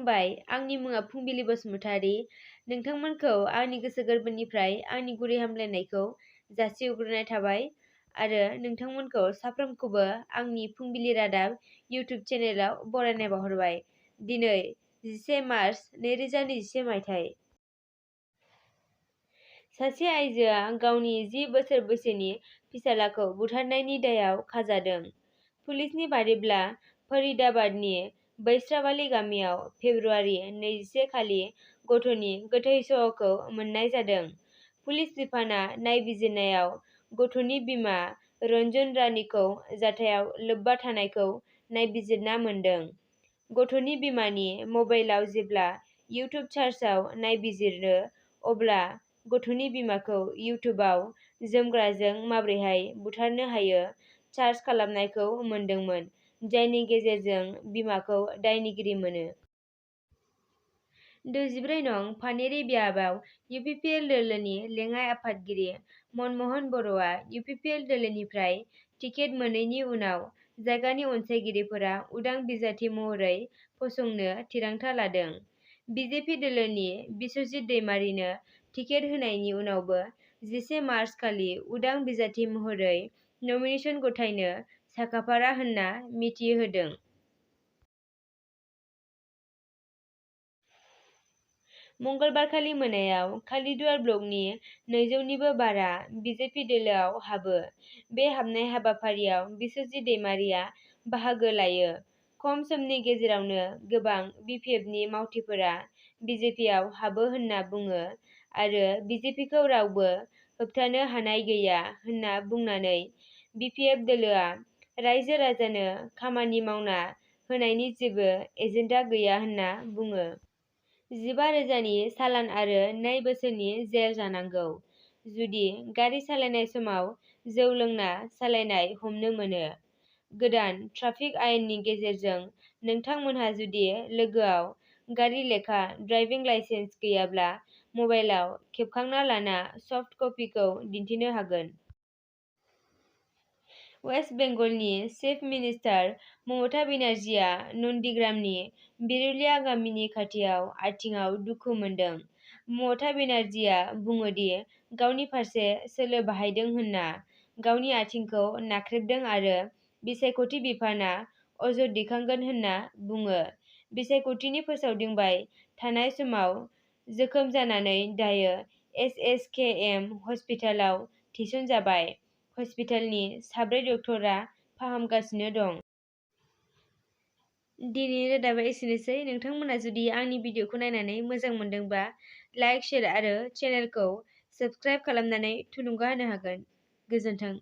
खुलुमबाय, आंनि मुङा फुंबिलि बसुमतारी। नोंथांमोनखौ आंनि गोसो गोरबोनिफ्राय आंनि गुरै हामलायनायखौ जासिहरग्रोनाय थाबाय आरो नोंथांमोनखौ साफ्रोमखौबो आंनि फुंबिलि रादाब इउटुब चेनेलाव बरायनाय बावहरबाय। दिनै 11 मार्च 2021 मायथाइ। सासे आइजोआ गावनि 10 बोसोर बैसोनि फिसालाखौ बुथारनायनि दायआव खाजादों। पुलिसनि बादिब्ला फरिदाबादनि बैस्राबाली गामियाव फेब्रुआरि 21 खालि गथ'नि गोथै सह'खौ मोन्नाय जादों। पुलिस बिफानआ नायबिजिरनायाव गथ'नि बिमा रन्जन रानीखौ जाथायाव लोब्बा थानायखौ नायबिजिरना मोन्दों। गथ'नि बिमानि मबाइलाव जेब्ला इउटुब सार्चआव नायबिजिरो अब्ला गथ'नि बिमाखौ इउटुबाव जोमग्राजों माबोरैहाय बुथारनो हायो सार्च खालामनायखौ मोन्दोंमोन, जायनि गेजेरजों बिमाखौ दायनिगिरि मोनो। 24 नं पानेरी बियाबाव इउपिपिएल दोलोनि लेङाइ आफादगिरि मनमोहन बर'आ इउपिपिएल दोलोनिफ्राय टिकेट मोनैनि उनाव जायगानि अनसायगिरिफोरा उदां बिजाथि महरै फसंनो थिरांथा लादों। बिजेपि दोलोनि बिस्वजित दैमारिनो टिकेट होनायनि उनावबो 11 मार्च खालि उदां बिजाथि महरै नमिनेशन गथायनो साखाफारा होनना मिथिहोदों। मंगलबारखालि मोनायाव कालिदुवार ब्लकनि 200निबो बारा बिजेपि दोलोआव हाबो। बे हाबनाय हाबाफारियाव बिस्वजित दैमारिया बाहागो लायो। खम समनि गेजेरावनो गोबां बिपिएफनि मावथिफोरा बिजेपिआव हाबो होनना बुङो आरो बिजेपिखौ रावबो होबथानो हानाय गैया होनना बुंनानै बिपिएफ दोलोआ रायजो राजानो खामानि मावना होनायनि जेबो एजेन्डा गैया होनना बुङो। 15,000नि चालान आरो 2 बोसोरनि जेल जानांगौ जुदि गारि सालायनाय समाव जौ लोंना सालायनाय हमनो मोनो। गोदान ट्राफिक आयेननि गेजेरजों नोंथांमोनहा जुदि लोगोआव गारि लेखा ड्राइभिं लाइसेन्स गैयाब्ला मबाइलाव खेबखांना लाना सफ्ट कपिखौ दिन्थिनो हागोन। वेस्ट बेंगलनि चिफ मिनिस्टार ममता बेनार्जीआ नन्दीग्रामनि बिरुलिया गामिनि खाथियाव आथिंआव दुखु मोन्दों। ममता बेनार्जीआ बुङो दि गावनि फारसे सोलो बाहायदों होनना गावनि आथिंखौ नाख्रेबदों आरो बिसायख'थि बिफानआ अजद दैखांगोन होनना बुङो। बिसायख'थिनि फोसावदिंबाय थानाय समाव जोखोम जानानै दायो एसएसकेएम हस्पिटालाव थिसनजाबाय। हस्पिटालनि 4 डक्टरा फाहामगासिनो दं। दिनैनि रादाबा एसेनोसै। नोंथांमोना जुदि आंनि भिडिअखौ नायनानै मोजां मोनदोंबा लाइक, शेयार आरो चेनेलखौ साबस्क्राइब खालामनानै थुलुंगा होनो हागोन। गोजोन्थों।